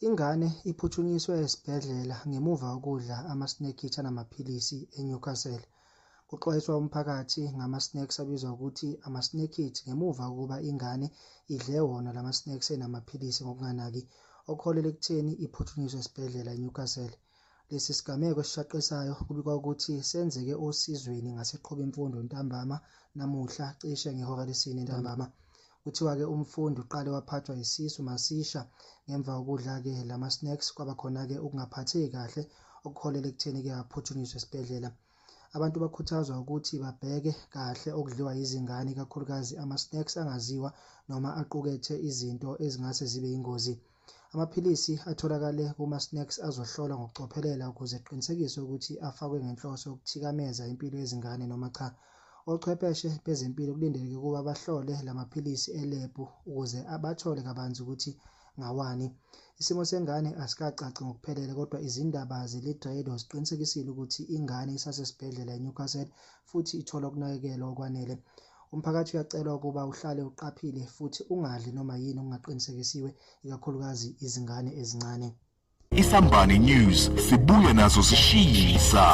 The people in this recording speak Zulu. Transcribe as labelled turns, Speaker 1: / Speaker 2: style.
Speaker 1: Ingane iphuthunyiswe esibhedlela ngemuva kokudla ama-snack anamaphilisi eNewcastle. Kuxwayiswa umphakathi ngama-snacks abizwa ngokuthi ama-snack ngemuva kokuba ingane idle wona lama-snacks enamaphilisi ngokunganaki, okuholele ekutheni iphuthunyiswe esibhedlela eNewcastle. Lesi sigameko esishaqisayo kubikwa ukuthi senzeke Osizweni ngaseQhubimfundo ntambama namuhla cishe ngehora lesine ntambama. Kuthiwa-ke umfundi uqale waphathwa yisisu masisha ngemva kokudla-ke lama-snacks, kwaba khona-ke ukungaphatheki kahle okuholele ekutheni-ke aphuthunyiswe esibhedlela. Abantu bakhuthazwa ukuthi babheke kahle okudliwa yizingane, ikakhulukazi ama-snacks angaziwa noma aqukethe izinto ezingase zibe yingozi. Amaphilisi atholakale kuma-snacks azohlolwa ngokucophelela ukuze kuqinisekiswe ukuthi afakwe ngenhloso yokuthikameza impilo yezingane noma cha. Ochwepheshe bezempilo kulindeleke ukuba bahlole la maphilisi elebhu ukuze bathole kabanzi ukuthi ngawani. Isimo sengane asikacaci ngokuphelele kodwa izindaba zeLead ziqinisekisile ukuthi ingane isasesibhedlela eNewcastle futhi ithola ukunakekelwa okwanele. Umphakathi uyacelwa ukuba uhlale uqaphile futhi ungadli noma yini okungaqinisekisiwe, ikakhulukazi izingane ezincane.
Speaker 2: Isambane News sibuya nazo zishisa.